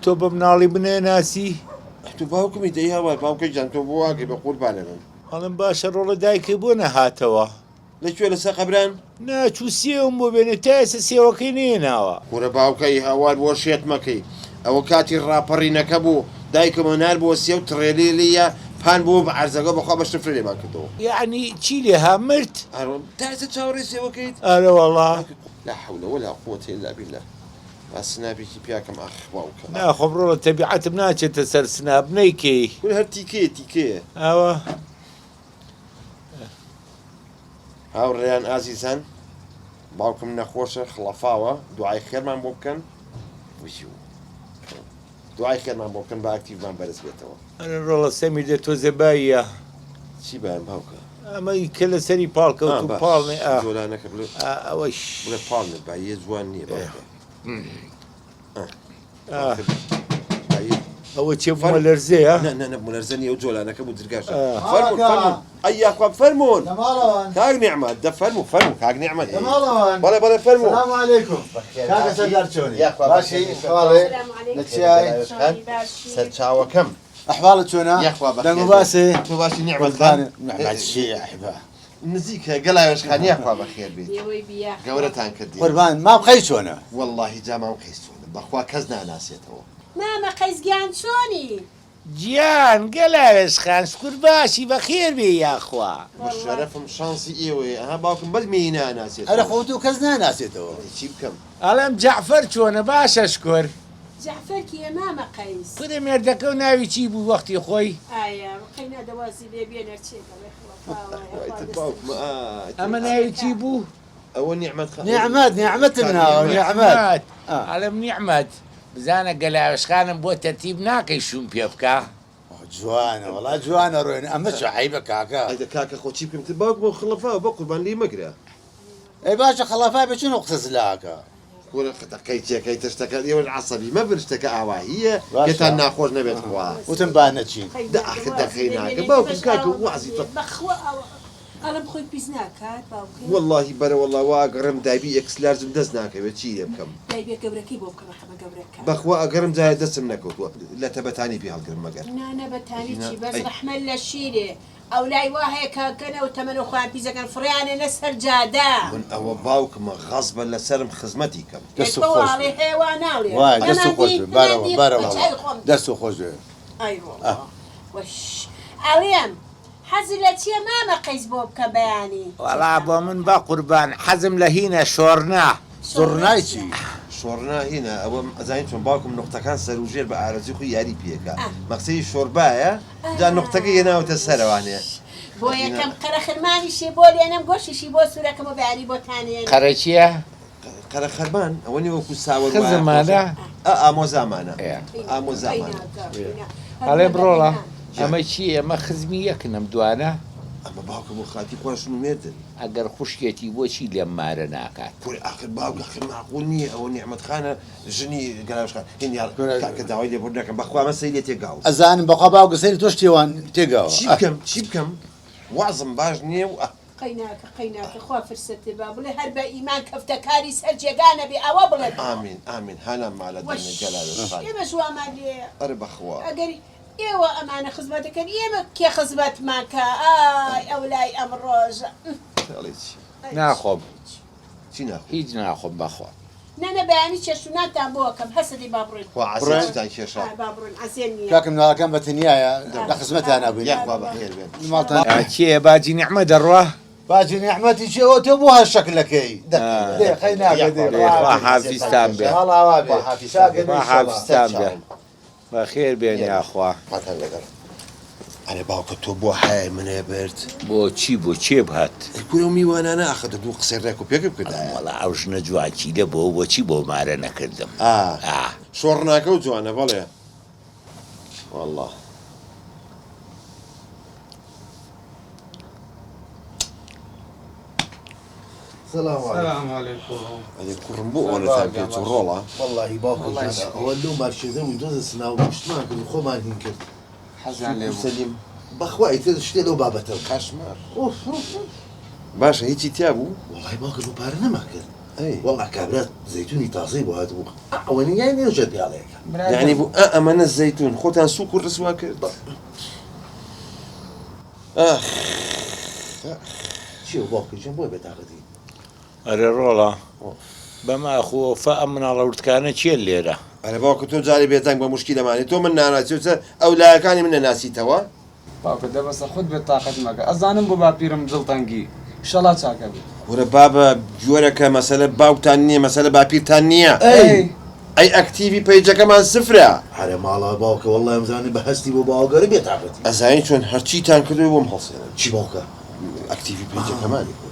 تۆ بە مناڵی بنێناسی؟ تۆ باوکمی دەی هاوار باوکە گیان تۆ بۆ واکەی بە قوربانە بم. ئەڵێم باشە ڕۆڵە دایکت بۆ نەهاتەوە؟ لە کوێ لەسەر قەبران؟ نا چوو سێوم بۆ بێنێ تا ئێستا سێوەکەی نەیەناوە. کورە باوکە ی هاوار بۆ شێت مەکەی ئەوە کاتی ڕاپەڕینەکە بوو دایکم هەنار بۆ سێو تڕێلیلیە پان بوو بە عەرزەکە بەخوا بە شفرە لێمان کردەوە. یەعنی چی لێها مرد؟ ئەرۆ تا ئێستا چاوەڕێی سێوەکەیت؟ ئەرە وەڵا. لا حول ولا قوة الا بالله با سناپێکی پیاکەم ئاخ باوکە ئاخ. نا خۆم ڕۆڵە تەبیعەتم ناچێتە سەر سناپ نەیکەی. کورە هەر تیکەیە تیکەیە. ئاوا. هاوڕێیان ئازیزان باوکم نەخۆشە خڵەفاوە دوعای خێرمان بۆ بکەن دوعای خێرمان بۆ بکەن بە ئەکتیڤمان بەرز بێتەوە. ئەرێ ڕۆڵە سەمیر دە تۆزێ باییە. چی بایم باوکە؟ ئەمە کە لەسەری پاڵ کەوت و پاڵ نێ ئا جۆلانەکە بڵێ ئەوەش بڵێ پاڵ نێ باییە جوان نییە باوکە. ئەوە چێ بوومەلەرزەیە؟ نا نا نا بوومەلەرزە نییە ئەو جۆلانەکە بوو درگاشە. فەرموون فەرموون ئەی یاخوا فەرموون کاک نیعمەت دە فەرموو فەرموو کاک نیعمەت بەڵێ بەڵێ فەرموو. سلام علیکم کاکە سەردار چۆنی باشی حواڵێ لە چیای سەرچاوەکەم ئەحواڵت چۆنە یاخوا بەخێر دەنگ و باسێ تۆ باشی نیعمەت خان نیعمەت چی ئەحبا نزیکە گەلاوێژ خان یاخوا بەخێر بێیت گەورەتان کردین. قوربان مام قەیس چۆنە؟ وەڵاهی جا مام قەیس چۆنە بەخوا کەس ناناسێتەوە. مامە قەیس گیان چۆنی؟ گیان گەلاوێژ خان شکور باشی بەخێر بێی یاخوا. بە شەرەفم شانسی ئێوەیە ئەها باوکم بەس مێی ناناسێتەوە. ئەرە خۆ تۆ کەس ناناسێتەوە. ئەدی چی بکەم. ئەڵێم جەعفەر چۆنە باشە شکور. جەعفەر کێیە مامە قەیس؟ کورە مێردەکەو ناوی چی بوو وەختی خۆی؟ ئایا قەینا دە وازی لێ بێنە چێ دەڵێ خڵەفاوە یاخوا دەستم ئەمە ناوی چی بوو؟ ئەوە نیعمەت خان نیعمەت نیعمەتم ناوە نیعمەت ئەڵێم نیعمەت بزانە گەلاوێژخانم بۆ تەرتیب ناکەی شووم پێ بکا؟ جوانە وەڵا جوانە ڕۆین ئەمە چ عەیبە کاکە. ئەی دە کاکە خۆ چی بکەم تر باوکمەوە خڵەفاوە بەقوربان لێی مەگرە. ئەی باشە خەڵەفا بێ چۆن ئەو قسە زلە ئەکا. کورە قەتەقەی تێکەی تە شتەکە ئێوەش عەسەبی مەبن شتەکە ئاواهیە باشە. پێتان ناخۆش نەبێت خوا. وتم با نەچین. دە ئاخر دەقەی ناکە باوکم کاکە وەعزی تە. بەخوا ئەوە ئەڵێم خۆی پیس ناکات باوکم. وەڵاهی بەرە وەڵا وا ئەگەڕێم دایبی ئێکس لارجم دەست ناکەوێت چی لێ بکەم. دایبیە گەورەکەی بۆ بکڕە حەبە گەورەکە. بەخوا ئەگەڕێم جارێ دەستم نەکەوتوە لەتە بەتانی پێ هەڵگرم مەگەر. نا نا بەتانی چی بەس ڕەحمەت لە شیرێ. ئەولای وا هەیە کە گەنە و تەمەن و خۆیان پیس ئەکەن فڕێیانێنە سەر جادە. من ئەوە باوکمە غەزبە لەسەرم خزمەتی کەم. دەست تۆ خۆش واڵێ بێ. هەیە وا ناڵێ. وایە دەست نەمان خۆش دی بێ نەمان بارەوە دی بارەوە بە وەڵا چاوی خۆم دی. دەست خۆش بێ. ئای ڕۆڵە وەش ئەڵێم حەزت لە چیە مامە قەیس بۆ بکە بەیانی. وەڵا بۆ من بەقوربان حەزم لە هینە شۆڕنا. شۆڕنا زوڕنای چیە؟ چی؟ شۆڕنا هینە ئەوە ئەزانی چۆن باوکم نوقتەکان سەروژێر بە ئارەزوی خۆی یاری پێکا مەقسەی شۆربایە جا نوقتەکەی هێناوەتە سەرەوانێ. بۆ یەکەم قەرەخرمانیشی بۆ لێنم گۆشتیشی بۆ سورەکەم و بەیانی بۆتان ێنم. قەرە چیە؟ قەرەخەرمان ئەوە نیە وەکو ساوەر وایە خزممانە؟ ئا ئامۆزامانە ئامۆزامانە. ئەڵێم ڕۆڵە ئەمە چیە ئێمە خزمی یەکن ئەم دوانە؟ ئەمە باوکم و خاتی خوا ژن و مێردن. ئەگەر خوشکێتی بۆچی لێم مارە ناکات؟ کورە ئاخر باوک ئاخر مەعقول نیە ئەوە نیعمەت خانە ژنی گەلاوێژ خان هین یاڵ کاکە داوای لێبوردن ئەکەم بەخوا من سەری لێ تێگاوم. ئەزانم بەخوا باوکە سەری تۆش تێوان تێگاوە چی ئەه. بکەم چی بکەم وەعزم باش نیە و ئەه. قەیناکە قەیناکە خوا فرسەتێ با بڵێ هەر بە ئیمان کەفتە کاری سەر جێگا نەبێ ئەوە بڵێ بڕۆ. ئامین ئامین هانا مالە وەش دەمێ گەلاوێژ خان. ئێمەش وامان لێیە. ئەرێ بەخوا. ئەگەر ئێوە ئەمانە خزمەت دەکەن ئێمە کێ خزمەتمان کا ئای ئەولای ئەم ڕۆژە. ئەڵێی چی. ناخۆم. چی ناخۆی؟ هیچ ناخۆم بەخوا. نا نا بەیانی چێشت و نانتان بۆ ئەکەم هەسە دەی با بڕۆین. خوا عەزێت چیتان کێشا؟ ئا با بڕۆین عەزێت نییە. کاکە مناڵەکان بە تەنیایە لە خزمەتانا بووین. یاخوا بەخێر بێن. ماڵتان. کێیە باجی نیعمە دەڕوا؟ باجی نیعمەتی چیە ئەوە تۆ بۆ هەر شەکلەکەی دێ قەی ناکە دێ خوا حافیزتان بێ. ماڵ ئاوا بێ چاکە خوا حافیزتان بێ. بەخێر بێن یاخوا. خواتان لەگەڵ. ئەرێ باوکە تۆ بۆ حەیای منێ برد؟ بۆ چی بۆ کێ بهات؟ ئەی کورە ئەو میوانانە ئاخر دەبوو قسەی ڕێک و پێک بکردایە. وەڵا ئەو ژنە جوانکیلە بۆ بۆچی بۆ مارە نەکردم ئا ئا. شۆڕناکە و جوانە بەڵێ وەڵا. سلام علیکم. ئەرێ کوڕم بۆ ئەوەنەتان پێ چوو ڕۆڵە؟ وەڵاهی باوکە گیان ئەوە لەو مارکێتە بووین تۆزێ سناو گوشتمان کرد و خۆمان هین کرد. حەزیان لێ بوو. سەلیم. بەخوا ئیتر شتێ لەو بابەتە بوو. قەشمەر. باشە هیچی تیا بوو؟ وەڵاهی باوکە بۆ پارە نەمان کرد. ئەی. وەڵا کابرا زەیتونی تازەی بۆ هاتبوو ئەوە نیای نێو ژێر پیاڵەیەکە. یعنی بۆ ئا ئەمەنە زەیتون خۆتان سوک و ڕسوا کرد ئاخ چیە باوکە گیان بۆ بێتاقەتی؟ ئەرێ ڕۆڵە بەم ئاخ و ئۆفە ئەم مناڵە وردکانە کێن لێرە؟ ئەرێ باوکە تۆ جارێ بێدەنگ بە مشکی دەمانی تۆ من ناناسی و چە ئەو لایەکانی من نەناسیتەوە؟ باوکە دە بەسە خۆت بێ تاقەت مەکە ئەزانم بۆ باپیرم دڵتەنگی ئیشەڵا چاکە بێ. کورە بابە گۆرەکە مەسەلە باوکتان نیە مەسەلە باپیرتان نیە. ئەی. ئەی ئەکتیڤی پەیجەکەمان سفرە. ئەرێ ماڵە باوکە وەڵا ئەمزانی بە هەستی بۆ باوەگەورە بێ تاقەتی. ئەزانی چۆن هەرچیتان کردوە بۆم هەڵسێنن. چی باوکە؟ ئەکتیڤی پەیجەکەمان.